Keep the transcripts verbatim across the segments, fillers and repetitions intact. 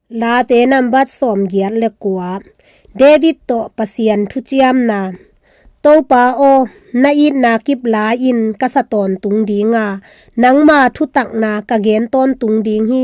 Late nambat sawmgiat le kua. David tawh Pasian thuciamna. Topa aw, na itna kip la-in ka sa tawntung ding a, nangma thutakna ka gen tawntung ding hi.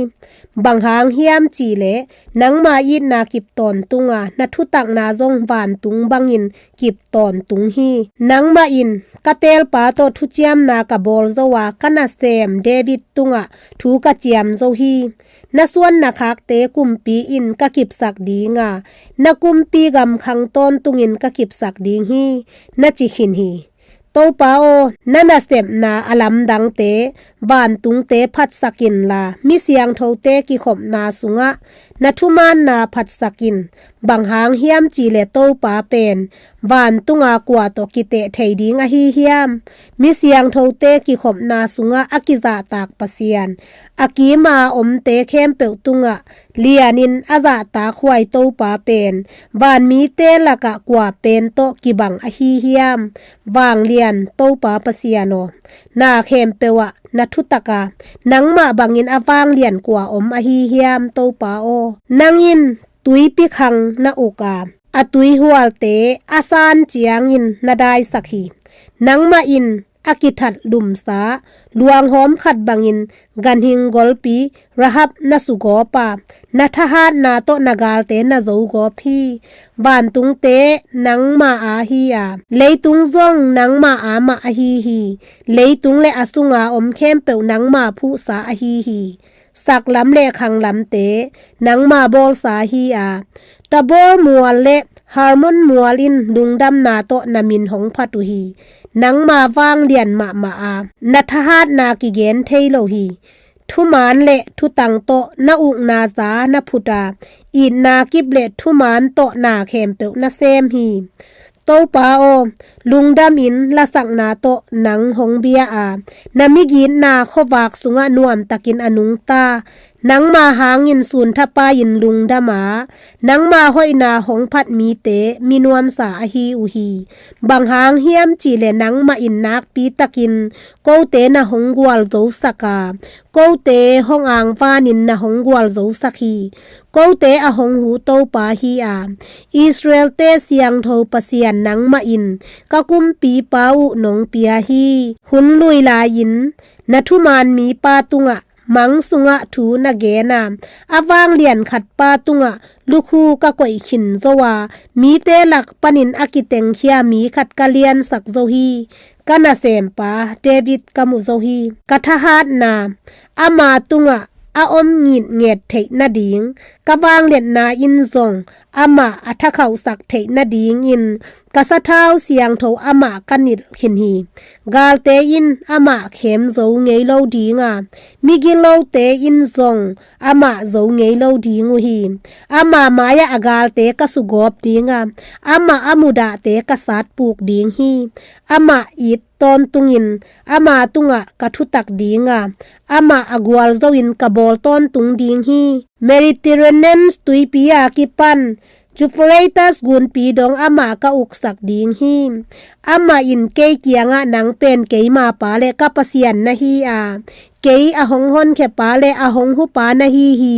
Bang hang hiam cih leh nangma itna kip tawntung a, na thutakna zong vantung bangin kip tawntung hi. Nangmah in ka teelpa tawh thuciamna ka bawl zo a, ka nasem David tungah thu ka ciam zo hi. Na suan na khakte kumpi in ka kipsak ding a, na kumpi gam khang tawntungin ka kipsak ding hi, na ci khin hi. Topa aw, na nasepna a lamdangte, vantungte phatsak inla, mi siangthote kikhopna sungah na thumaanna phatsak in. Bang hang hiam cih leh Topa pen vantunga kua tawh kiteh thei ding ahi hiam? Mi siangthote kikhopna sungah a kizahtak Pasian, a kima omte khempeuh tungah lianin a zahtak huai Topa pen vanmite lakah kua pen tawh kibang ahi hiam? Vanglian Topa Pasian aw, na khempeuh ah na thutak a, nangmah bangin a vanglian kua om ahi hiam? Topa aw, nang in tuipi khang na uk a, a tuihualte a san ciangin na daisak hi. Nangmah in a kithat lumsa luanghawm khat bangin ganhing golpi Rahab na sugawp a, na thahatna tawh na galte na zogawp hi. Vantungte nangma a hi a, leitung zong nangma a mah ahi hi. Leitung le a sunga om khempeuh nangma phuhsa ahi hi. Saklam le khanglamte nangma bawlsa hi a, Tabor mual le Hermon mual in lungdamna tawh na min hong phat uh hi. Nangma vanglian mahmah a, na thahatna kigen thei lo hi. Thumaan le thutang tawh na ukna za na phut a, itna kip le thumaan tawh na khempeuh na sem hi. Topa aw, lungdamin lasakna tawh nang hong bia a, na migitna khuavak sungah nuamtakin a nungta. Nangma hangin sunthapai-in lungdam a, nangma hoihna hong phat mite minuamsa ahi uh hi. Bang hang hiam cih leh nangmah in nakpitakin kote na hong gualzosak a, kote hong angvanin na hong gualzosak hi. Kote a hong hu Topa hi a, Israel-te siangtho Pasian nangmah in ka kumpipa uh nong pia hi. Hun lui lai-in na thumaan mipa tungah mang sungah thu na gen a, a vanglian khatpa tungah lukhu ka koih khin zo a, mite lak panin a kitengkhia mi khat ka liansak zo hi. Ka nasempa David ka mu zo hi. Ka thahatna ama tungah a om ngitnget theih nading, ka vangliatna in zong amah a thakhauhsak theih nadingin ka sathau siangtho amah ka nilh khin hi. Galte in amah khem zo ngei lo ding a, migilote in zong amah zo ngei lo ding uh hi. Ama mai-ah a galte ka sugawp ding a, amah a mudahte ka satpuk ding hi. Amah it tawntungin ama tungah ka thutak ding a, amah a gualzo-in ka bawl tawntung ding hi. Mediterranean tuipi a kipan Euphrates gunpi dong amah ka uksak ding hi. Amah in kei kiangah, "Nang pen keima pa le ka Pasian na hi a, kei a hong honkhia pa le a hong hu pa na hi hi,"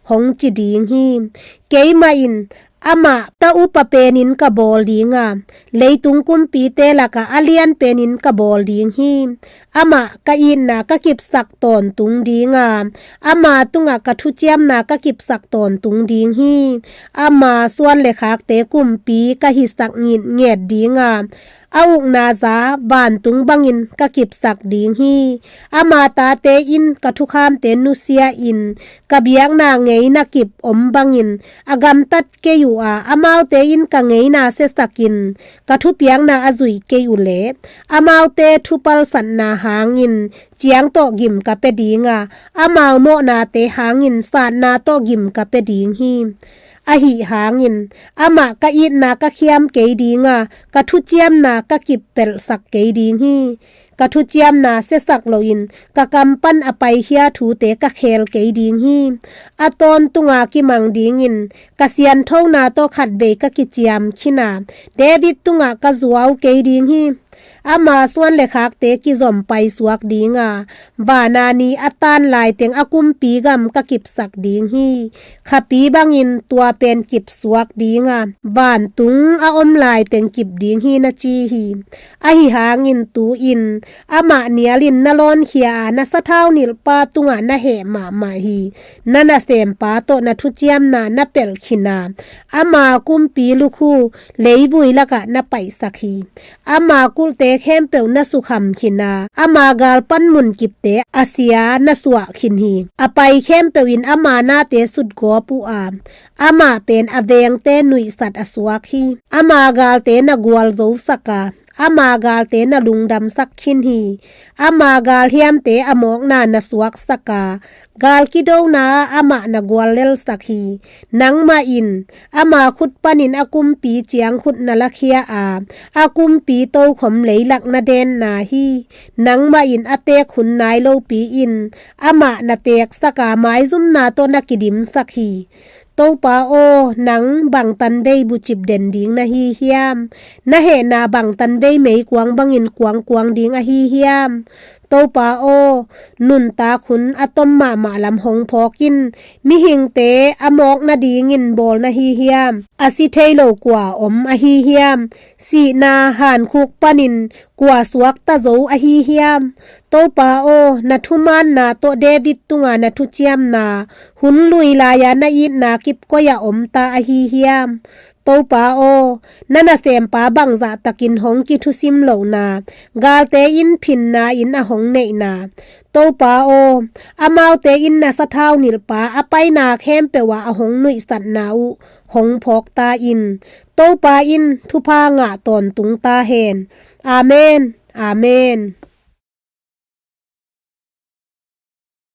hong ci ding hi. Keimah in amah ta upa penin ka bawl ding a, leitung kumpite lakah a lian penin ka bawl ding hi. Amah ka itna ka kipsak tawntung ding a, ama tungah ka thuciamna ka kipsak tawntung ding hi. Ama suan le khakte kumpi ka hisak ngitnget ding a, a ukna za vantung bangin ka kipsak ding hi. Ama tate in ka thukhamte nusia-in, ka biakna ngeina kip om bangin a gamtat kei uh a, amaute in ka ngeina siasakin, ka thupiakna a zuih kei uh leh, amaute thupalsatna hangin ciang tawh gim ka pia ding a, amau mawhnate hangin satna tawh gim ka pia ding hi. Ahi hangin amah ka itna ka khiam kei ding a, ka thuciamna ka kippelhsak kei ding hi. Ka thuciamna siasak loin ka kam pan a paikhia thute ka khel kei ding hi. A tawntunga kimang dingin ka sianthona tawh khatvei ka kiciam khin a, David tungah ka zuau kei ding hi. Ama suan le khakte kizom paisuak dinga, vana ni a tan laiteng a kumpi gam ka kipsak ding hi. Khapi bangin tua pen kipsuak dinga, vantung a om laiteng kip ding hi, na ci hi. Ahi hangin tu-in amah nialin na lawnkhia a, na sathau nilhpa tungah na heh mahmah hi. Na nasempa tawh na thuciamna na pelh khin a, ama kumpi lukhu leivui lakah na paihsak hi. Ama kulhte khempeuh na sukham khin a, ama gal panmun kipte a sia na suah khin hi. A pai khempeuh in ama nate sutgawp uh a, amah pen a vengte nuihsat a suak hi. Ama galte na gualzosak a, ama galte na lungdamsak khin hi. Ama galhiamte a mawkna na suaksak a, gal kidona ah amah na guallelsak hi. Nangmah in ama khut panin a kumpi ciangkhut na lakhia a, a kumpi tokhom leilak na denna hi. Nangmah in a teek hun nai lopi-in amah na teeksak a, maizumna tawh na kidimsak hi. Topa aw, nang bang tanvei bucip den ding na hi hiam? Na hehna bang tanvei meikuang bangin kuangkuang ding ahi hiam? Topa aw, nuntak hun a tom mahmah lam hong phawk in. Mihingte a mawk nadingin bawl na hi hiam? A si thei lo kua om ahi hiam? Sihna hankhuk panin kua suakta zo ahi hiam? Topa aw, na thumaanna tawh David tunga na thuciamna, hun lui lai-a na itna kip koi-ah omta ahi hiam? Topa aw, na nasempa bangzahtakin hong kithusim lohna, galte in phinna in a hong neihna. Topa aw, amaute in na sathau nilhpa a paina khempeuh ah a hong nuihsatna uh hong phawkta in. Topa in thupha ngah tawntung ta hen. Amen. Amen.